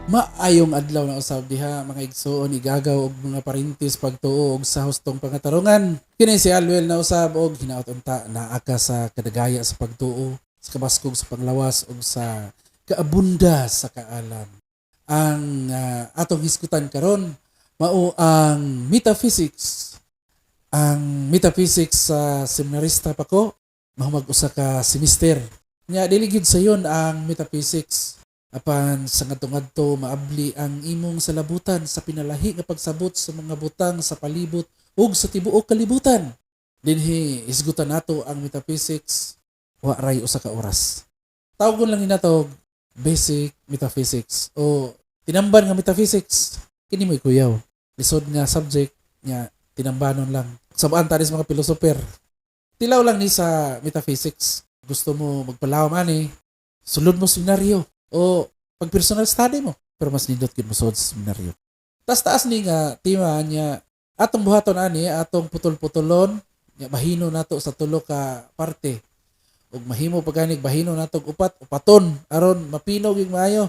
Maayong adlaw na usab diha, mga igsuon, igagaw og mga parintis pagtuo og sa hustong pangatarungan. Kini si Alwel na usab og hinaot unta naa ka sa kadagaya sa pagtuo, sa kabaskog sa panglawas ug sa kaabunda sa kaalam. Ang atong hisgutan karon mao ang metaphysics. Ang metaphysics, sa seminarista pa ko, mahumag usa ka semester. Nya dili gyud sayon ang metaphysics. Apan sa ngadto-ngadto, maabli ang imong salabutan sa pinalahi nga pagsabot sa mga butang sa palibot ug sa tibuok kalibutan. Dinhi hisgutan nato ang metaphysics, wa ray usa ka oras. Tawgon lang ni nato basic metaphysics o tinamban nga metaphysics. Kini mo'y kuyaw. Lisod nga subject nya tinambanon lang. Sabaan ta sa mga philosopher. Tilaw lang ni sa metaphysics. Gusto mo magpalawom ani, sulod mo seminaryo o pag personal study mo. Pero mas nindot gyud mosulod sa seminaryo. Tas taas ni nga tema niya atong buhaton ani, atong putol-putulon nya, bahino nato sa tulo ka parte ug mahimo pa ganig bahino nato og upat, upaton, aron mapino gyud maayo.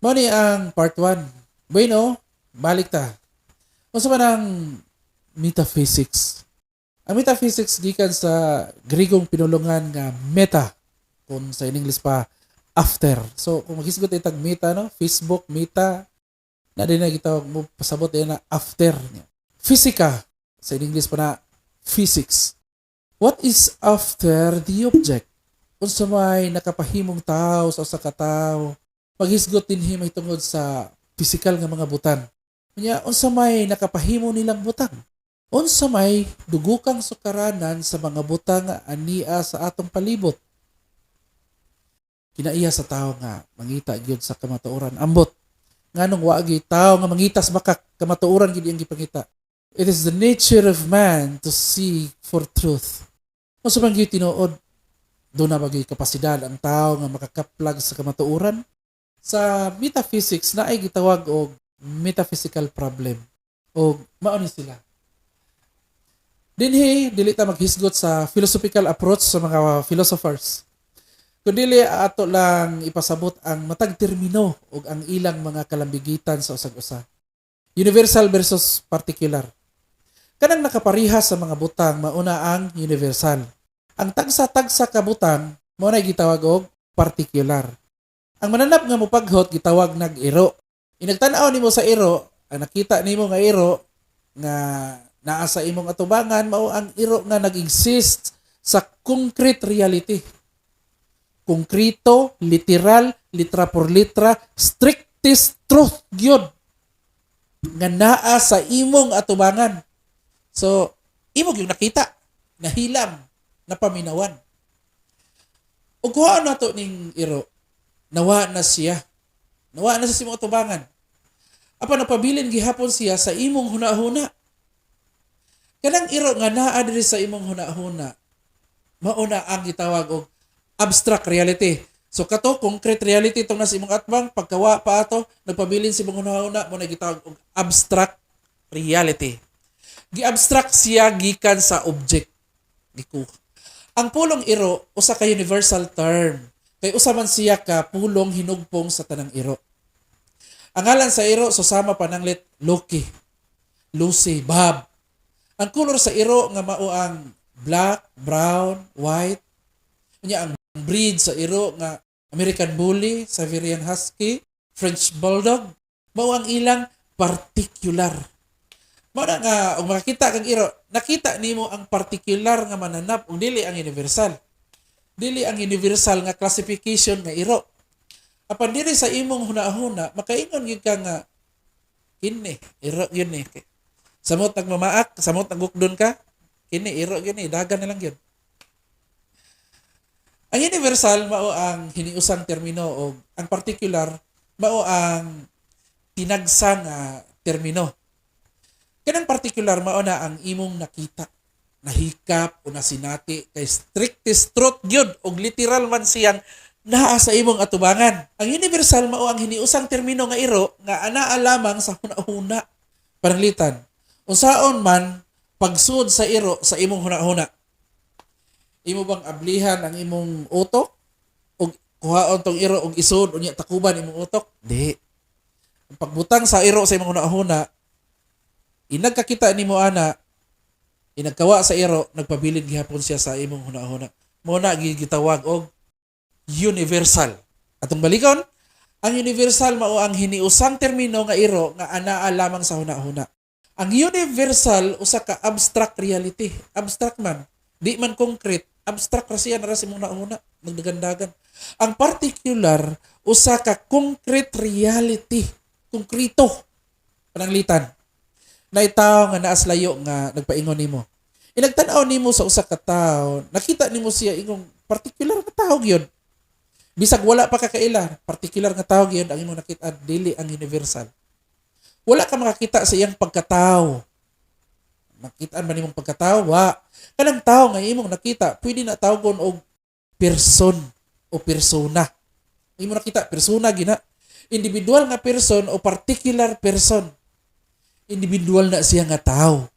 Mao ni ang part 1. Bueno, balik ta. Unsa man ang metaphysics? Ang metaphysics gikan sa Gregong pinulungan nga meta, kung sa English pa, after. So kung maghisgot itag meta, no, Facebook, Meta na din na gitawag mo pasabot din na after niya. Physica, sa English pa na, physics. What is after the object? Unsa may nakapahimong tao sa usa ka tawo? Paghisgot dinhi may tungod sa physical nga mga butang. Unya, unsa may nakapahimo nilang butang? Unsa may dugukang sukaranan sa mga butang nga ania sa atong palibot? Kinaiya sa tao nga mangita gyud sa kamatuoran. Ambot nganong wa gyud tao nga mangita sa bakak, kamatuoran gyud iyang gipangita. It is the nature of man to seek for truth. Unsa man gyud tinuod? Duna ba gyud kapasidad ang tao nga makakaplag sa kamatuoran? Sa metaphysics, naay gitawag og metaphysical problem og mao ni sila. Dinhi dili ta maghisgot sa philosophical approach sa mga philosophers, kundi ato lang ipasabot ang matag termino ug ang ilang mga kalambigitan sa usag-usa. Universal versus particular. Kanang nakapariha sa mga butang, mauna ang universal. Ang tagsa-tagsa ka butang, mao na gitawag og particular. Ang mananap nga mopaghot gitawag nag iro. Inagtan-aw nimo sa iro, ang nakita nimo nga iro nga naa sa imong atubangan mao ang iro nga nag-exist sa concrete reality. Konkreto, literal, litra por litra, strictest truth gyud nga naa sa imong atubangan. So, imo gyud nakita, nahilam, napaminawan. Ug kuhaan nato ning iro, nawa na siya. Nawa na sa imong atubangan. Apan napabilin gihapon siya sa imong hunahuna. Kanang iro nga naa diri sa imong hunahuna, mao na ang gitawag og abstract reality. So kato concrete reality itong nasa imong atbang, pagkawa pa ato, nagpabilin sa imong hunahuna, mao na gitawag og abstract reality. Gi-abstract siya gikan sa object. Gikuha. Ang pulong iro usa ka universal term. Kay usa man siya ka pulong hinugpong sa tanang iro. Ang ngalan sa iro susama pananglit Loki, Lucy, Bob. Ang kolor sa iro nga mao ang black, brown, white. Unya ang breed sa iro nga American Bully, Siberian Husky, French Bulldog, mao ang ilang particular. Mao na nga ug makakita kang iro, nakita nimo ang particular nga mananap ug dili ang universal. Dili ang universal nga classification nga iro. Apan diri sa imong hunahuna, makaingon gyud ka nga kini iro gyud ni. Samot nagmamaak, samot nagukdon ka, kini iro gyud ni, dagan na lang gyud. Ang universal mao ang hiniusang termino o ang particular mao ang tinagsa nga termino. Kanang particular mao na ang imong nakita, nahikap o nasinati kay strictest truth gyud og literal man siyang naa sa imong atubangan. Ang universal mao ang hiniusang termino nga iro nga anaa lamang sa hunahuna. Pananglitan, unsaon man pagsud sa iro sa imong hunahuna? Imo bang ablihan ang imong utok ug kuhaon tong iro og isud unya takuban imong utok? Di. Ang pagbutang sa iro sa imong hunahuna, inagkakita nimo ana, inagkawa sa iro, nagpabilin gihapon siya sa imong hunahuna. Mao na gitawag og universal. Atong balikon, ang universal mao ang hiniusang termino nga iro nga anaa lamang sa hunahuna. Ang universal usa ka abstract reality. Abstract man, di man concrete, abstract ra siya, naa ra sa imong hunahuna, nagdagandagan. Ang particular usa ka concrete reality, konkreto. Pananglitan, naay tao nga naa sa layo nga nagpaingon nimo. Inagtan-aw nimo sa usa ka tawo, nakita nimo siya, ingong particular nga tao gyud. Bisag wala pa ka kaila, particular nga tao gyud ang imong nakita, dili ang universal. Wala ka makakita sa iyang pagkatao. Makitaan ba nimong pagkatao? Wa. Kanang tao nga imong nakita, pwede na tawgon og person o persona. Imo nakita, persona gina. Individual nga person o particular person. Individual na siya nga tao.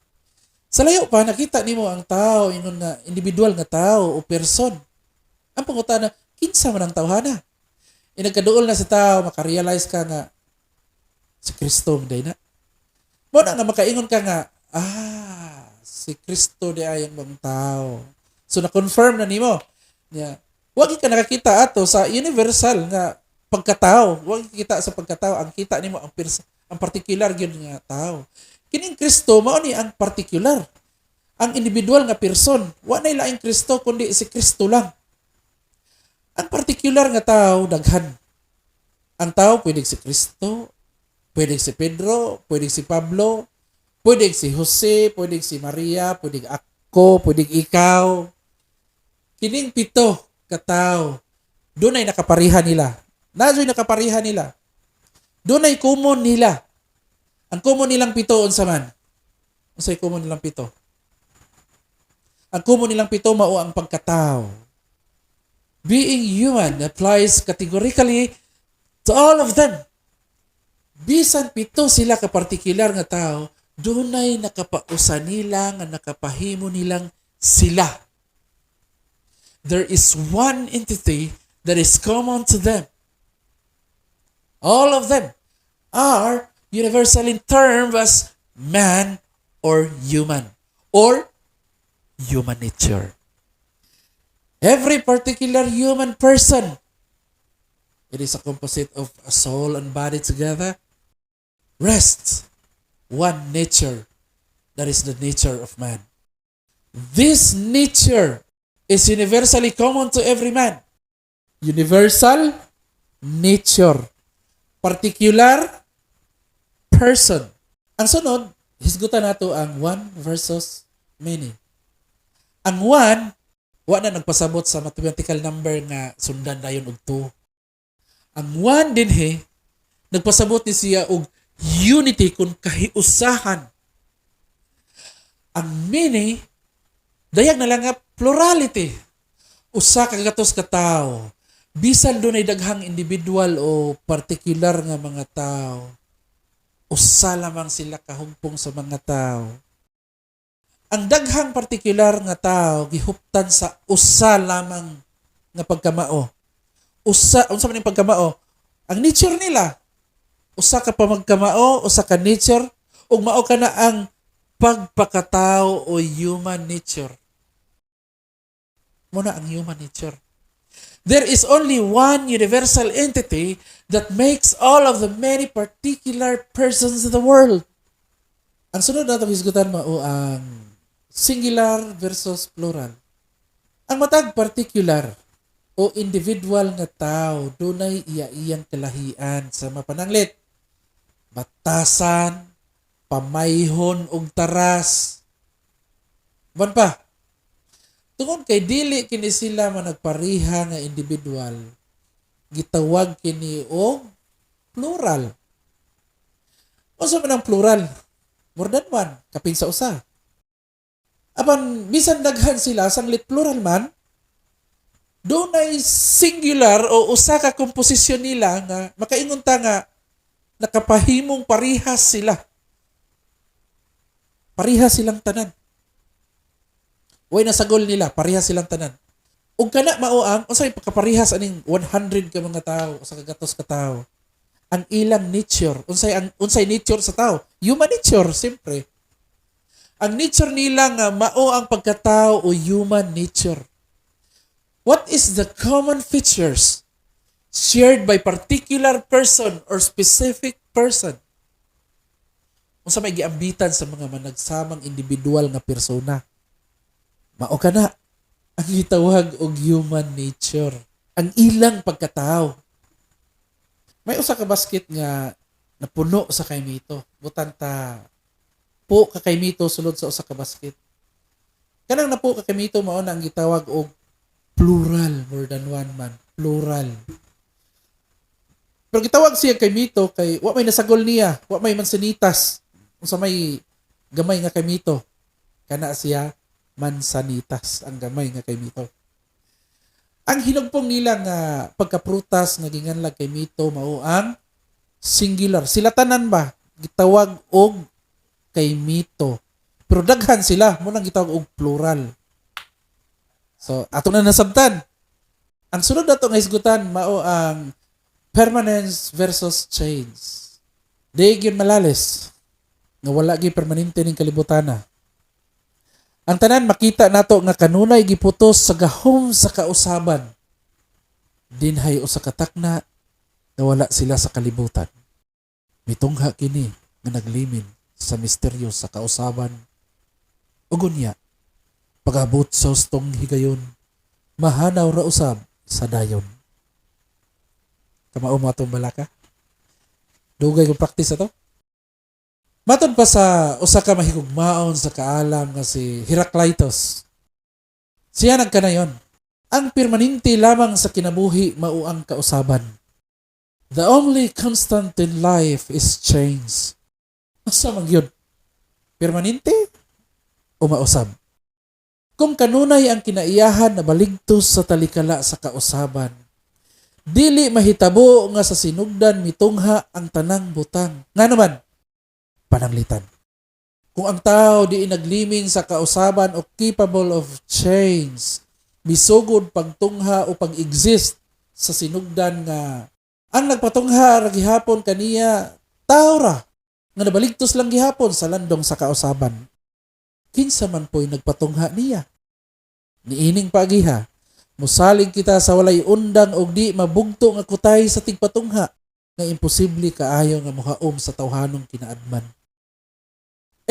Sa layo pa, nakita nimo ang tao, ingon nga individual nga tao o person. Ang pangutana, kinsa man ang tawhana? Inagkaduol na sa tao, makarealize ka nga si Kristo diay na. Mao na nga makaingon ka nga, "Ah, si Kristo diay ang mga tao." So na-confirm na nimo. Yeah. Wa ka nakakita ato sa universal nga pagkatao. Wa kita sa pagkatao, ang kita nimo ang particular gyud nga tao. Kining Kristo mao ni ang particular. Ang individual nga person, wa nay laing Kristo kundi si Kristo lang. Ang particular nga tao daghan. Ang tao pwede si Kristo, pwede si Pedro, pwede si Pablo, pwede si Jose, pwede si Maria, pwede ako, pwede ikaw. Kining pito ka tao, dunay nakapareha nila. Najoy nakapareha nila. Dunay common nila. Ang common nilang pito, unsa man? Unsay common nilang pito? Ang common nilang pito mao ang pagkatao. Being human applies categorically to all of them. Bisan pito sila ka partikular nga tao, dunay nakapausa nila nga nakapahimo nilang sila. There is one entity that is common to them. All of them are universally termed as man or human or human nature. Every particular human person, it is a composite of a soul and body together, rests one nature, that is the nature of man. This nature is universally common to every man. Universal nature. Particular person. Ang sunod, hisgutan nato ang one versus many. Ang one, wa na nagpasabot sa mathematical number nga sundan dayon og 2. Ang one dinhi, nagpasabot ni siya og unity kung kahiusahan. Ang many, dayag na lang nga plurality. Usa ka gatos ka tawo. Bisan dunay daghang individual o particular nga mga tao, usa lamang sila kahugpong sa mga tao. Ang daghang partikular nga tao gihuptan sa usa lamang nga pagkamao. Usa, unsa man yung pagkamao? Ang nature nila. Usa ka pamagkamao, usa ka nature, ug mao ka na ang pagpakatao o human nature. Mao na ang human nature. There is only one universal entity that makes all of the many particular persons in the world. Ang sunod na itong hisgutan mao ang singular versus plural. Ang matag particular o individual nga tao dunay iya-iyang kalahian sa mapananglit. Batasan, pamayhon og taras. Ban pa, tungod kay dili kini sila managpareha nga individual, gitawag kini og plural. Unsa man ang plural? More than one, kapin sa usa. Apan bisan daghan sila, sanglit plural man, dunay singular o usa ka komposisyon nila nga makaingon ta nga nakapahimong parihas sila. Parihas silang tanan. Way nasagol nila, parehas silang tanan. Ug kana mao ang unsay pagkaparehas aning 100 ka mga tao, usa ka gatos ka tawo? Ang ilang nature. Unsay nature sa tao? Human nature, siyempre. Ang nature nila nga mao ang pagkatao o human nature. What is the common features shared by particular person or specific person? Unsa may giambitan sa mga managsamang individual nga persona? Mao kana ang gitawag og human nature. Ang ilang pagkatao. May usa ka basket nga napuno sa kaymito. Butan ta po ka kaymito sulod sa usa ka basket. Kanang napo ka kaymito, mao na ang gitawag og plural, more than one man, plural. Pero gitawag siya kaymito kay wa may nasagol niya, wa may mansanitas. Unsa may gamay nga kaymito? Kana siya mansanitas, ang gamay nga kaymito. Ang hinugpong nila nga pagkaprutas nga ginganlag kaymito mao ang singular. Sila tanan ba gitawag og kaymito. Pero daghan sila, mao nang gitawag og plural. So, ato na nasabtan. Ang sunod nato nga hisgutan mao ang permanence versus change. Di gyud malalis nga wala gyud permanente ning kalibutana. Ang tanan makita nato nga kanunay giputos sa gahom sa kausaban. Dinhay usa ka takna nga wala sila sa kalibutan. Mitungha kini nga naglimin sa misteryo sa kausaban. Ug unya, pag-abot sa hustong higayon, mahanaw ra usab sa dayon. Kamao mo atong balaka? Dugay ko practice ato. Matod pa sa usa ka mahigugmaon sa kaalam nga si Heraclitus. Siya nagkanayon: "Ang permanente lamang sa kinabuhi mao ang kausaban. The only constant in life is change." Asa man gyud? Permanente o mausab? Kung kanunay ang kinaiyahan na baligtos sa talikala sa kausaban, dili mahitabo nga sa sinugdan mitungha ang tanang butang. Nga naman, pananglitan, kung ang tao di naglimin sa kausaban o capable of change, misugod pagtungha o pag-exist sa sinugdan nga ang nagpatungha ra gihapon kaniya tao ra nga nabaligtos lang gihapon sa landong sa kausaban. Kinsa man po'y nagpatungha niya? Niining pagiha, musalig kita sa walay undang og di mabugto nga kutay sa tigpatungha nga imposible kaayo nga mohaom sa tawhanong kinaadman.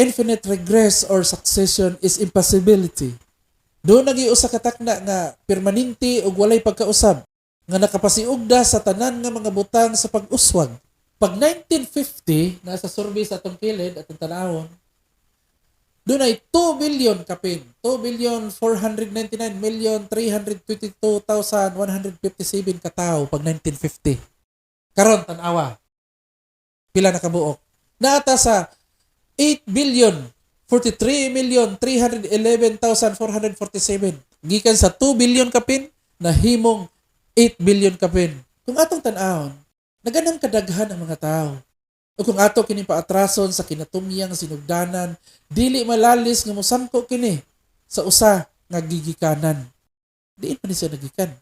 Infinite regress or succession is impossibility. Duna gyuy usa ka takna nga permanente ug walay pagkausab nga nakapasiugda sa tanan nga mga butang sa pag-uswag. Pag 1950, nasa survey sa atong kilid atong tanawon, dunay 2 billion kapin, 2 billion 499 million 322,157 katawo pag 1950. Karon tan-awa. Pila na kabuok? Naa ta sa 8 billion 43 million 311,447. Gikan sa 2 billion kapin nahimong 8 billion kapin. Kung atong tan-awon, naganang kadaghan ang mga tao. O kung ato kini paatrason sa kinatumyang sinugdanan, dili malalis nga mosangko kini sa usa nga gigikanan. Diin pa ni siya nagikan?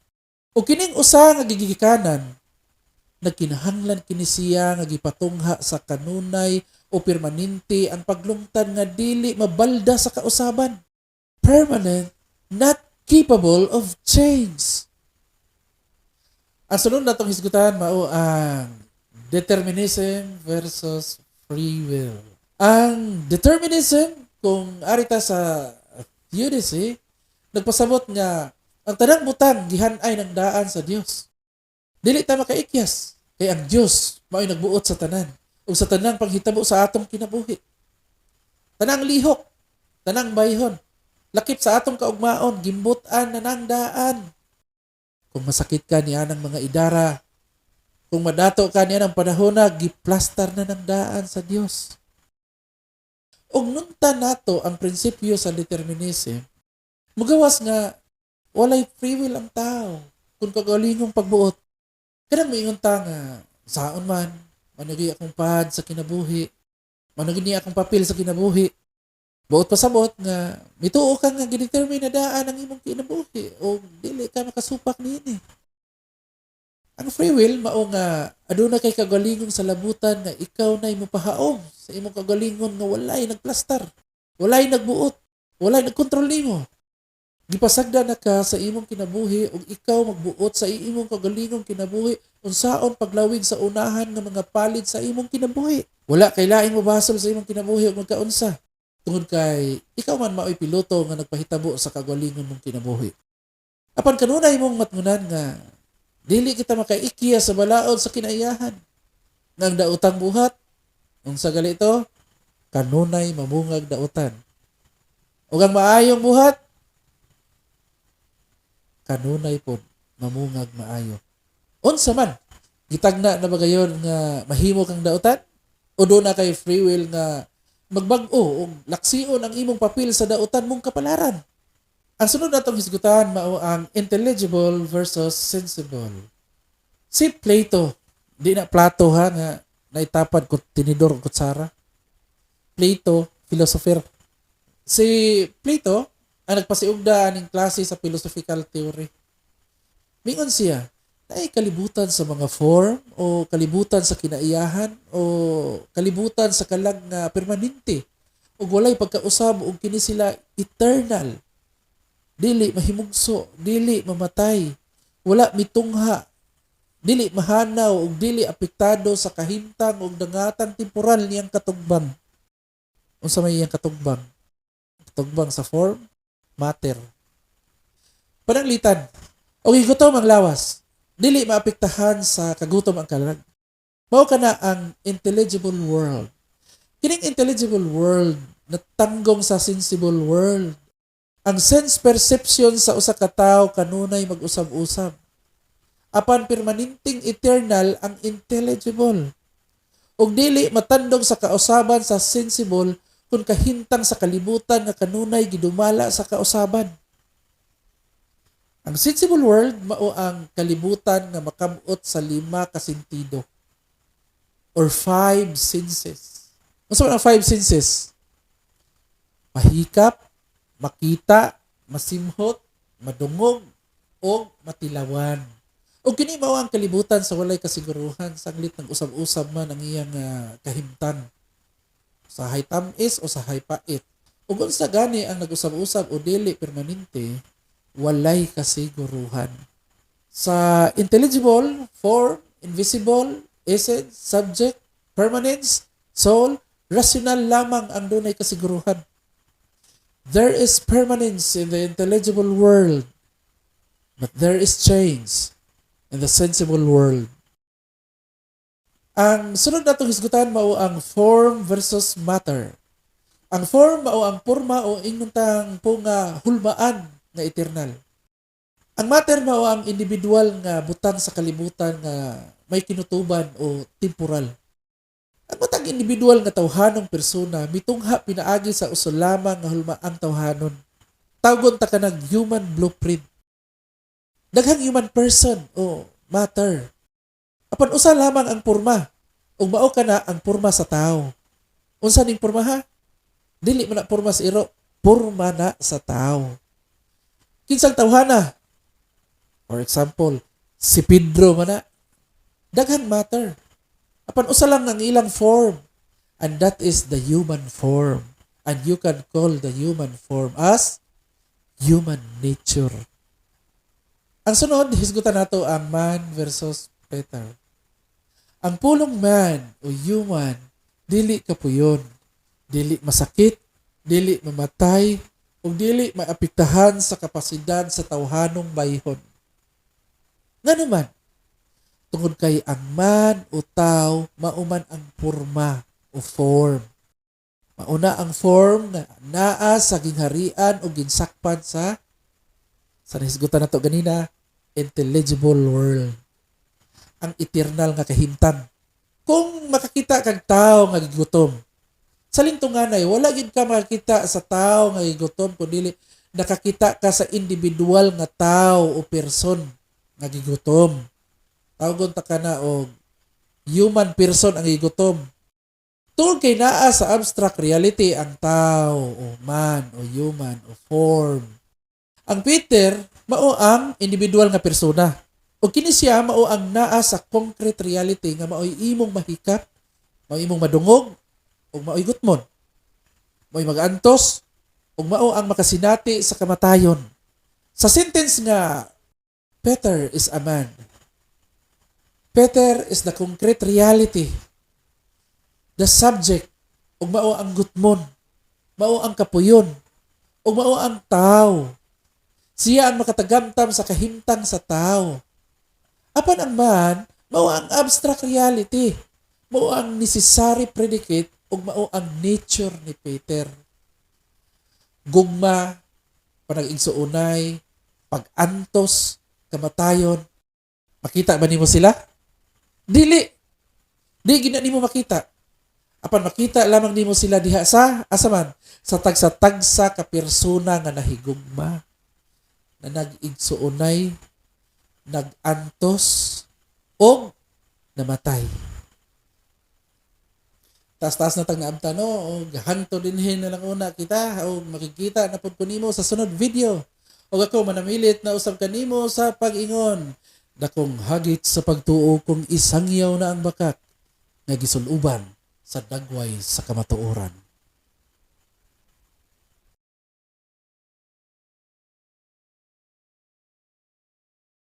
O kining usa nga gigikanan, nagkinahanglan kini siya nga gipatungha sa kanunay o permanente ang paglungtad nga dili mabalda sa kausaban. Permanent, not capable of change. Ang sunod natong hisgutan mao ang determinism versus free will. Ang determinism, kung ari ta sa theodicy, nagpasabot nga ang tanang butang gihanay ng daan sa Dios. Dili ta makaikyas kay ang Dios mao'y nagbuot sa tanan ug sa tanang panghitabo sa atong kinabuhi. Tanang lihok, tanang bayhon, lakip sa atong kaugmaon, gimbut-an na nang daan. Kung masakit ka niya ng mga idara, kung madato ka niya ng panahon na, giplastar na ng daan sa Dios. Ug nunta nato ang prinsipyo sa determinism, mugawas nga walay free will ang tao kung kagalingong pagbuot. Kanang moingon ta nga, saon man, managi akong pad sa kinabuhi, managi ni akong papel sa kinabuhi. Buot pasabot nga mituo ka nga gidetermine na daan ang imong kinabuhi o dili ka makasupak niini. Ang free will mao nga aduna kay kagalingon sa labutan nga ikaw nay mopahaom sa imong kagalingon nga walay nagplastar, walay nagbuot, walay nagkontrol nimo. Gipasagda na ka sa imong kinabuhi ug ikaw magbuot sa imong kagalingong kinabuhi unsaon paglawig sa unahan nga mga palid sa imong kinabuhi. Wala kay laing mobasol sa imong kinabuhi ug magkaunsa. Tungod kay ikaw man maoy piloto nga nagpahitabo sa kagalingon mong kinabuhi. Apan kanunay mong matngunan nga dili kita makaikiya sa balaod sa kinaiyahan. Nga ang daotang buhat, unsa gali to, kanunay mamungag dautan. Ug ang maayong buhat, kanunay pod mamungag maayo. Unsa man, gitagna na ba gayon nga mahimo kang dautan? O duna kay free will nga magbag-o og laksion ang imong papel sa dautan mong kapalaran? Ang sunod natong hisgutan mao ang intelligible versus sensible. Si Plato, di na Plato ha, nga naitapad ko tinidor o kutsara. Plato, philosopher. Si Plato ang nagpasiugda aning klase sa philosophical theory. Mingon siya, naay kalibutan sa mga form o kalibutan sa kinaiyahan o kalibutan sa kalag nga permanente ug walay pagkausab ug kini sila eternal. Dili mahimugso, dili mamatay, wala mitungha, dili mahanaw ug dili apektado sa kahimtang ug dangatang temporal niyang katugbang. Unsa may iyang katugbang? Katugbang sa form, matter. Pananglitan, og gigutom ang lawas, dili maapektahan sa kagutom ang kalag. Mao kana ang intelligible world. Kining intelligible world natanggong sa sensible world. Ang sense perception sa usa ka tawo kanunay mag-usab-usab. Apan permanenteng eternal ang intelligible. Ug dili matandog sa kausaban sa sensible kung kahimtang sa kalibutan nga kanunay gidumala sa kausaban. Ang sensible world mao ang kalibutan nga makabot sa lima ka sentido or five senses. Unsa man ang five senses? Mahikap, makita, masimhot, madungog, o matilawan. O kini mao ang kalibutan sa walay kasiguruhan, sanglit nag usab-usab man ang iyang kahimtang. Usahay tam-is o usahay pait. Ug unsa gani ang nag-usab-usab o dili permanente, walay kasiguruhan. Sa intelligible, form, invisible, essence, subject, permanence, soul, rational lamang ang dunay kasiguruhan. There is permanence in the intelligible world, but there is change in the sensible world. Ang sunod natong hisgutan mao ang form versus matter. Ang form mao ang porma o ingnon tang po nga hulmaan nga eternal. Ang matter mao ang individual nga butang sa kalibutan nga may kinutuban o temporal. Ang matag individual nga tawhanong persona mitungha pinaagi sa usa lamang nga hulmaang tawhanon. Tawgon ta kanang human blueprint. Daghang human person o matter. Apan usa lamang ang porma ug mao kana ang porma sa tao. Unsa ning porma ha? Dili man na porma sa iro, porma na sa tao. Kinsang tawhana? For example, si Pedro man na. Daghang matter. Apan usa lang ang ilang form, and that is the human form. And you can call the human form as human nature. Ang sunod, hisgutan nato ang man versus Peter. Ang pulong man o human, dili kapuyon, dili masakit, dili mamatay, ug dili maapektahan sa kapasidad sa tawhanong bayhon. Ngano man, tungod kay ang man o tao mao man ang porma o form. Mauna ang form nga naa sa gingharian o ginsakpan sa nahisgutan nato ganina, intelligible world. Ang eternal nga kahimtang. Kung makakita kag tao nga gigutom, sa lintunganay, wala gid ka makakita sa tao nga gigutom kun dili nakakita ka sa individual nga tao o person nga gigutom. Tawgon ta kana og human person ang gigutom. Tungod kay naa sa abstract reality ang tao o man o human o form. Ang Peter mao ang individual nga persona. Ug kini siya mao ang naa sa concrete reality nga maoy imong mahikap, maoy imong madungog, ug maoy gutmon. Maoy magantos, ug mao ang makasinati sa kamatayon. Sa sentence nga "Peter is a man," Peter is the concrete reality, the subject, ug mao ang gutmon, mao ang kapuyon, ug mao ang tao. Siya ang makatagamtam sa kahimtang sa tao. Apan ang man, mao ang abstract reality, mao ang necessary predicate, ug mao ang nature ni Peter. Gugma, panag-igsuonay, pag-antos, kamatayon. Makita ba nimo sila? Dili. Di gyud na nimo makita. Apan makita lamang nimo sila diha sa asa man? Sa tagsa-tagsa ka persona nga nahigugma, na nag-igsuonay, nag-antos, og namatay. Taas-taas na tag naabtan, no, og hangtod dinhi na lang una kita og makikita na pud ko nimo sa sunod video. Og ako manamilit na usab kanimo sa pag-ingon: dakong hagit sa pagtuo kung isangyaw na ang bakak nga gisuluban sa dagway sa kamatuoran.